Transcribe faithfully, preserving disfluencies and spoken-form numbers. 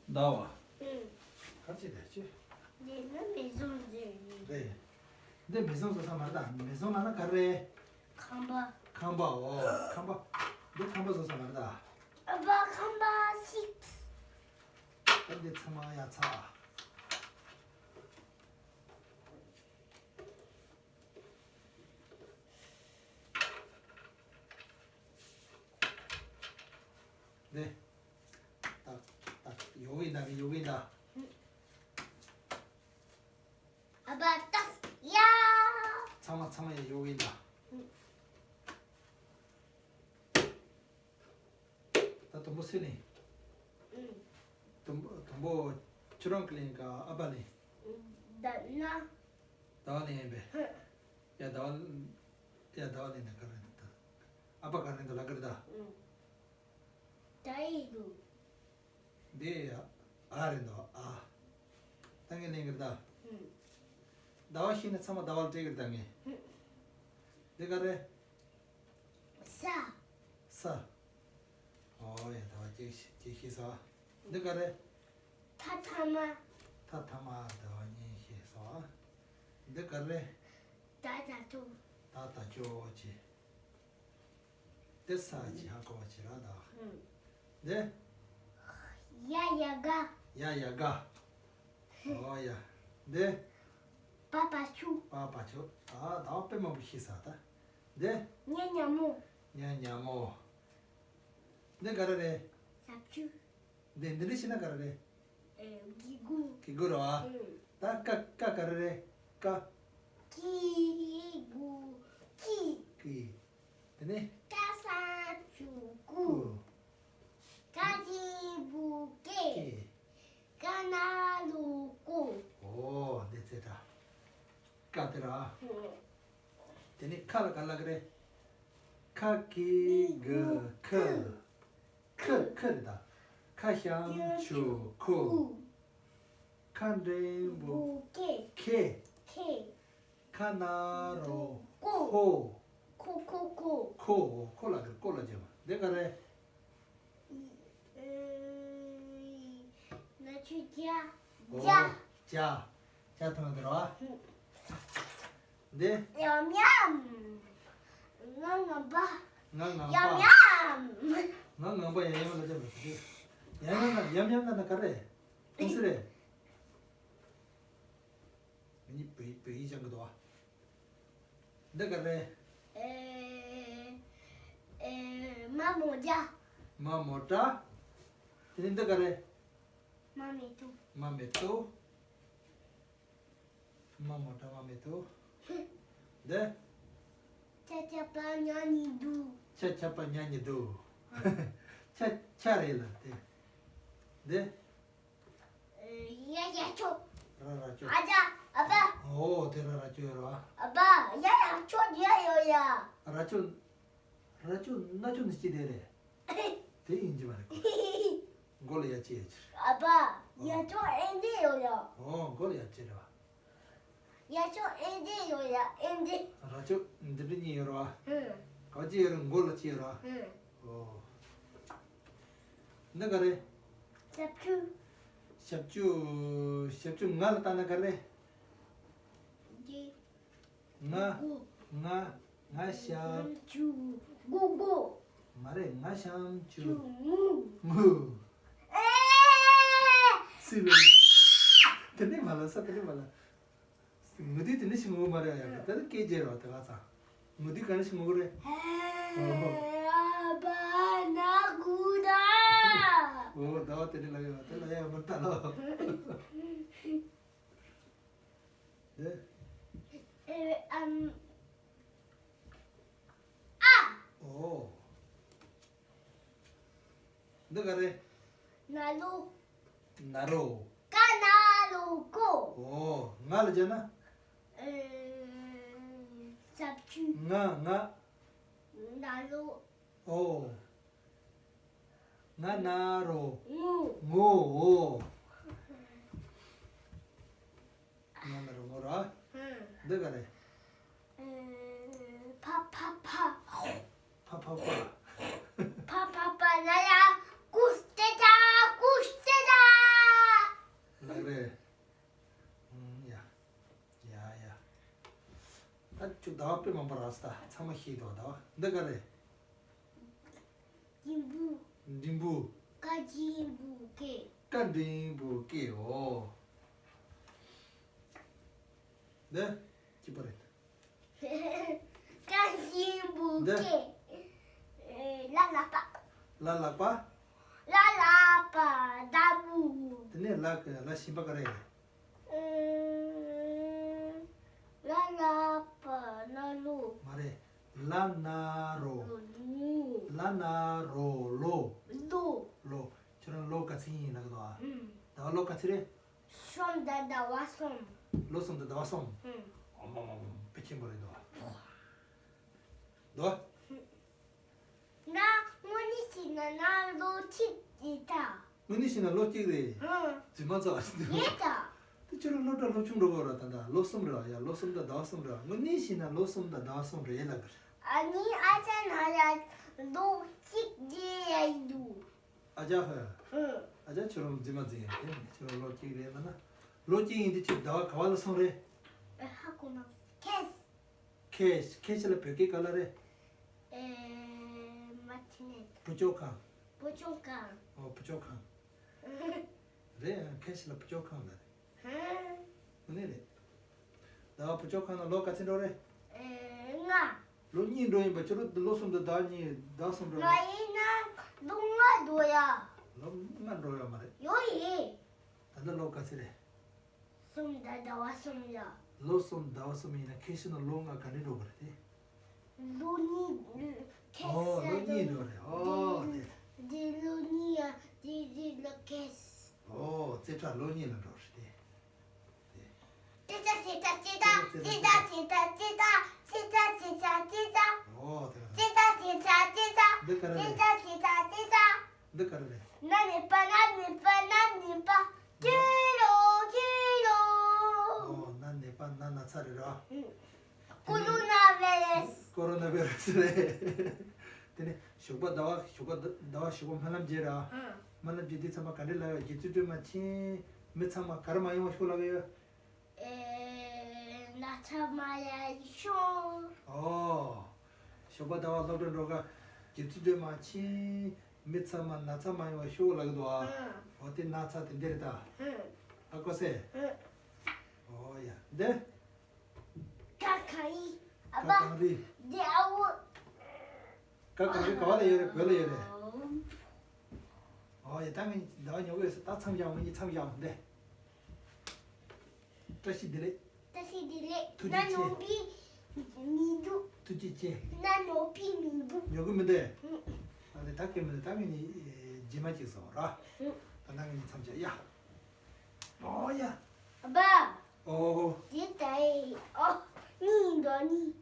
ཟླ་བ། ཨུམ། ག་ཅི་རེད་ཅི། འདི་ནི་མེ་ཟོང་ཟེར་ནི། རེད། འདི་མེ་ཟོང་བཟོ་ས་མ་རེད་ད། མེ་ཟོང་ལབ་ན་ག་རེ་རེད། ཁང་པ། ཁང་པ་འོ། ཁང་པ། འདི་ཁང་པ་བཟོ་ས་མ་རེད་ད། ཨ་ཕ་ཁང་པ་ཞིག་ད་འདི་ཚང་མ་ཡ་ཚ། འདི། ཏག་ཏག་ཡོ་གིན་ད་ཡོ་གིན་ད། ཨ་ཕ་ཏག་ཡ། ཚང་མ་ཚང་མ་ཡ་ཡོ་གིན་ད། ད་དུམ་བུ་སུས་ལེན། ཨུམ། དུམ་བུ་དུམ་བུ་ཁྱོད་རང་གིས་ལེན་ག་ཨ་ཕ་ལེན། ད་ན། ཟླ་བ་ལེན་ཡིན་པས། ཧུ། ཡ་ཟླ་བ། ཡ་ཟླ་བ་ལེན་ན་ག་རེ་འདུག་ད། ཨ་ཕ་ག་རེ་འདུག་ལབ་གི་རེད་ད། ཨུམ། ད་ཡི་འདུག་འདི་ཡ་ཨ་རེད་འདུག་ཨ། ད་ངས་ལེན་གི་རེད་ད། ཧུམ། ཟླ་བ་ཤེས་ན་ཚང་མ་ཟླ་བ་ལ་སྤྲད་གི་རེད་ད་ངས། ཧུམ། འདི་ག་རེ། ས། ས། ཨོ་ཡ་ཟླ་བ་གཅིག་ཤེས་གཅིག་ཤེས་སོང་། འདི་ག་རེ། ཐ་ཐ་མ། ཐ་ཐ་མ་ཟླ་བ་གཉིས་ཤེས་སོང་། འདི་ག་རེ། ད་ད་ཅོ། ད་ད་ཅོ་ཅི། དེ་ས་ཅི་ཧ་གོ་བ་ཅི་ར་ད། ཧུམ། དེ། ཡ་ཡ་ག་ཡ་ཡ་ག་ཨོ་ཡ། དེ། པ་པ་ཆུ། པ་པ་ཆུ། ད་ད་དཔེ་མང་པོ་ཤེས་ས་ད། དེ། ཉ་ཉ་མོ། ཉ་ཉ་མོ། འདི་ག་རེ་རེད། ཞབས་ཀྱུ། འདི་འདི་འདྲ་ཤེས་ན་ག་རེ་རེད། ཨེ། གི་གུ། གི་གུ་རེད་བ། ཨུམ། ད་ཀ་ཀ་ག་རེ་རེད། ཀ་གི་གུ་ཀི། ཀི། དེ་ནས། ཀ་ས་ཀྱུ་ཀུ། ཀུ། ཀ་གི་གུ་ཀེ། ཀེ། ཀ་ན་རོ་ཀོ། ཨོ་འདི་ཚེ་ད། ཀ་དེ་ར། ཨུམ། དེ་ནས་ཁ་ལ་ག་ལབ་གི་རེད། ཁ་གི་གུ་ཁུ། ཁུ་ཁུ་རེད་ད། ཁ་ཞབས་ཀྱུ་ཁུ། ཁ་འགྲེང་བུ་ཁེ། ཁེ། ཁ་ན་རོ་ཀོ། ཁོ། ཁོ་ཁོ་ཁོ། ཁོ་ཁོ་ལབ་གི་རེད། ཀོ་ལབ་བྱས་པ་འདི་ག་རེད། ན་ཆུ་ཇ། ཨོ། ཇ། ཇ། ཇ་ཐོན་དེ་ར། འདི། ཡམ་ཡམ། ང་ངམ་པ། ང་ངམ་པ། ཡམ་ཡམ། ང་ངམ་པ་ཡམ་ཡམ་ལ་ཇ་མི་ཟེར། ཡམ་ཡམ་ན་ཡམ་ཡམ་ན་ན་ག་རེ། ཁུངས་སུ་རེད། མི་བོད་བོད་ཡིག་སྦྱང་གི་འདུག་བ། འདི་ག་རེ། ཨེ། ཨེ། མ་མོ་ཇ། མ་མོ་ཏྲ། དེ་ནས་འདི་ག་རེ། མ་མེ་ཏོག་མ་མེ་ཏོག་མ་མོ་ཏྲ་མ་མེ་ཏོག་འདི། ཆ་ཆ་པ་ཉ་ཉི་དུ། ཆ་ཆ་པ་ཉ་ཉི་དུ། ཆ་ཆ་རེད་ལ་དེ། འདི། ཡ་ཡ་ཆོ། ར་ར་ཅོ། ཨ་ཅག་ཨ་ཕ། ཨོ་དེ་ར་ར་ཅོ་ཡོད་ར། ཨ་ཕ་ཡ་ཡ་ཆོ་ཡ་ཡོ་ཡ། ར་ཅོ། ར་ཅོ་ན་ཅོ་ནི་ཅི་དེ་རེད། དེ་ཡིན་གྱི་མ་རེད་ཁོ། མགོ་ལ་ཡ་ཅི་ཡ་ཅི་རེད། ཨ་ཕ་ཡ་ཆོ་ཨེ་འདི་ཡོ་ཡ། ཨོ་མགོ་ལ་ཡ་ཅི་རེད་བ། ཡ་ཆོ་ཨེ་འདི་ཡོ་ཡ་ཨེ་འདི། ར་ཅོ་འདི་འདྲ་གཉིས་ཡོད་ར་བ། ཧུམ། ག་ཅི་ཡོད་རེད། མགོ་ལ་ཅི་ཡོད་ར་བ། ཧུམ། ཨོ། འདི་ག་རེད། ཞབས་ཀྱུ། ཞབས་ཀྱུ། ཞབས་ཀྱུ་ང་ལ་བལྟས་ན་ག་རེད། འདི། ང་། གུ། ང་། ང་ཞབས། ཀྱུ། གུ་གུ། མ་རེད། ང་ཞབས་ཀྱུ། ཀྱུ་ངུ། ངུ། ཨེ། སི་ལུ། དེ་ནས་མ་ལ་ས་དེ་ནས་མ་ལ། ངུ་དུས་དེ་འདྲ་ཞིག་ངུ་མ་རེད་ཡ། ད་ལྟ་སྐད་རྒྱག་རོགས་དེ་ག་ཚ། ངུ་དུས་ག་འདྲ་ཞིག་ངུ་གི་རེད། ཨོ། ཨ་ཕ་ན་གུ་ད། ཨོ་ཟླ་བ་དེ་འདྲ་ལ་ཡོད་དེ་ལ་ཡ་མི་ལྟ་ལོ། དེ། ཨེ་ཨམ། ཨ། ཨོ། འདི་ག་རེད། ན་ལོ། ན་རོ། ཀ་ན་རོ་ཀོ། ཨོ། ང་ལ་བྱས་ན། ཨེ། ཞབས་ཀྱུ། ང་ང་། ན་ལོ། ཨོ། ང་ན་རོ། ངོ། ངོ་། ཨོ། ང་ན་རོ་ངོ་ར། ཧུམ། འདི་ག་རེད། ཨེ། ཕ་ཕ་ཕ། ཕ་ཕ་ཕ། ཕ་ཕ་ཕ་ན་ཡ་ཀུ་སྟེ་ཏ་ཀུ་སྟེ་ཏ། ཁྱོད་ཟླ་བ་དཔེ་མང་པོ་རག་སོང་། ད་ཚང་མ་ཤེས་འདུག་ཟླ་བ་འདི་ག་རེ། འབྲིང་པོ། འབྲིང་པོ། ཀ་འབྲིང་པོ་ཀེ། ཀ་འབྲིང་པོ་ཀེ། འོ། འདི་གཅིག་པ་རེད། ཀ་འབྲིང་པོ་འདི་ཀེ། ལ་ལ་པ། ལ་ལ་པ། ལ་ལ་པ་ལྟ་བུ། དེ་ནས་ལ་གི་ལ་གཞན་པ་ག་རེ་རེད། ལ་ལ་པ་ན་ལོ། མ་རེད། ལ་ན་རོ། ལོ། ལ་ན་རོ་ལོ། ལོ། ལོ། ཁྱོད་རང་ལོ་ག་ཚོད་ཡིན་ལབ་གི་འདུག་ཨ། ཨུམ། ཟླ་བ་ལོ་ག་ཚོད་རེད། གསུམ་དང་ཟླ་བ་གསུམ། ལོ་གསུམ་དང་ཟླ་བ་གསུམ། ཨུམ། ཨོ་མ་མ་མ། དཔེ་ཆེན་པོ་རེད་འདུག་ཨ། འདུག་ཨ། ང་དངོས་གནས་བྱས་ན་ང་ལོ་གཅིག་རེད་ད། དངོས་གནས་བྱས་ན་ལོ་གཅིག་རེད། ཨང་། རྫུན་མ་ཚོ། ཡོད་ད། དེ་ཁྱོད་རང་སློབ་གྲྭ་སློབ་ཆུང་འགྲོ་གི་ར། ད་ལྟ་ལོ་གསུམ་རེད་བ། ཡ། ལོ་གསུམ་དང་ཟླ་བ་གསུམ་རེད་བ། དངོས་གནས་བྱས་ན་ལོ་གསུམ་དང་ཟླ་བ་གསུམ་རེད་ལབ་གི་རེད། ཨ་ནི་ཨ་ཅག་ན་ཡ་ལོ་གཅིག་རེད་ཡ་ཡིན་འདུག་ཨ་ཅག་ཧ། ཨང་། ཨ་ཅག་ཁྱོད་རང་རྫུན་མ་རྫུན་ཡ། དེ་ཁྱོད་རང་ལོ་གཅིག་རེད་ལབ་ན། ལོ་གཅིག་ཡིན་དུས་ཁྱོད་ཟླ་བ་ག་བ་ལ་སོང་རེད། ཨ། ཧ་གོ་མ། ཁེས། ཁེས། ཁེས་ལ་བོད་སྐད་ག་ལབ་རེད། ཨེ། མ་ཐི་ནེ། བུ་བཅོལ་ཁང་། བུ་བཅོལ་ཁང་། ཨོ། བུ་བཅོལ་ཁང་། རེད། ཨ། ཁེས་ལ་བུ་བཅོལ་ཁང་ལབ་རེད། ཧ། དངོས་གནས་རེད། ཟླ་བ་བུ་བཅོལ་ཁང་ལ་ལོ་ག་ཚོད་འགྲོ་རེད། ཨེ། ལྔ། ལོ་གཉིས་འགྲོ་ཡིན་པ། ཁྱོད་རང་ལོ་གསུམ་དང་ཟླ་གཉིས་ཟླ་གསུམ་འགྲོ་རེད། ང་ཡིན་ན་ལོ་ལྔ་འགྲོ་ཡ། ལོ་ལྔ་འགྲོ་ཡོད་མ་རེད། ཡོད་ཡིན། ད་ལྟ་ལོ་ག་ཚོད་རེད། གསུམ་དང་ཟླ་བ་གསུམ་ཡ། ལོ་གསུམ་ཟླ་བ་གསུམ་ཡིན་ན་ཁེ་ཤི་ན་ལོ་ལྔ་ག་འདྲ་འགྲོ་གི་རེད་དེ། ལོ་གཉིས། ཁེ་ཨོ། ཤི་ལོ་གཉིས་འགྲོ་རེད། ཨོ། དེ། འདི་ལོ་གཉིས་ཡ། འདི་འདི་ལོ་ཁེ་ཤི། ཨོ། ཙེ་ཏྲ་ལོ་གཉིས་ལ་འགྲོ་རེད་དེ། ཙེ་ཏྲ་ཙེ་ཏྲ་ཙེ་ཏྲ་ཙེ་ཏྲ་ཙེ་ཏྲ་ཙེ་ཏྲ་ཙེ་ཏྲ། ཨོ། དེ་ག་ཙེ་ཏྲ་ཙེ་ཏྲ་ཙེ་ཏྲ། འདི་ག་རེ་རེད། ཙེ་ཏྲ་ཙེ་ཏྲ་ཙེ་ཏྲ། འདི་ག་རེ་རེད། ན་ནི་པ་ན་ནི་པ་ན་ནི་པ། ཏི་རོ་ཏི་རོ། ཨོ། ན་ནི་པ་ན་ན་ཚ་རེད་ར། ཨུ། ཀོ་རོ་ན་བྷའི་རེ་སི། ཀོ་རོ་ན་བྷའི་རེ་སི་རེད། དེ་ནས་ཞོགས་པ་ཟླ་བ། ཞོགས་པ་ཟླ་བ་ཞོགས་པ་སྨོན་ལམ་བརྒྱབ་ར། ཨང་། སྨོན་ལམ་བརྒྱབ་དུས་ཚང་མ་ག་འདྲ་ལབ་ཡོད། རྗེ་བཙུན་སྒྲོལ་མ་མཁྱེན། མི་ཚང་མ་ག་རེ་མ་ཡོང་བ་ཤོག་ལབ་ཡོད། ཨེ། ན་ཚ་མ་ཡོང་ཤོག་ཨོ། ཞོགས་པ་ཟླ་བ་སློབ་གྲྭ་འགྲོ་ག། རྗེ་བཙུན་སྒྲོལ་མ་མཁྱེན། མི་ཚང་མ་ན་ཚ་མ་ཡོང་བ་ཤོག་ལབ་གི་འདུག་ཨ། ཨང་། འོ། དེ་ན་ཚ་དེ་འདི་རེད་ད། ཨང་། ཧ་གོ་སོང་། ཨང་། ཨོ་ཡ། འདི། ཀ་གངས་རི། ཨ་ཀ་ཕ། གངས་རི། འདི་ཨ་བོ། ཀ་གངས་རི་ག་བ་ལ་ཡོད་རེད། བོད་ལ་ཡོད་རེད། ཨོ་ཡ། ད་ངས་ཟླ་བ་ཉོ་གི་ཡོད་ས། ད་མཚམས་བཞག་ངས་མཚམས་བཞག་འདི། བཀྲ་ཤིས་བདེ་ལེགས། བཀྲ་ཤིས་བདེ་ལེགས། ཐུགས་རྗེ་ཆེ། ང་ཉོ་གི་མི་འདུག་ཐུགས་རྗེ་ཆེ། ང་ཉོ་གི་མི་འདུག་ཉོ་གི་མི་འདུག་ཨུ། ཨ་ནི་ད་གི་མི་འདུག་ད་ངས་ནི་རྗེས་མ་ཅིག་སོང་ར། ཨུ། ད་ང་ངས་མཚམས་བཞག་ཡ། ཨོ་ཡ། ཨ་ཕ། ཨོ། འདི་ལྟ་ཡི། ཨོ། གཉིས་འདུག་གཉིས།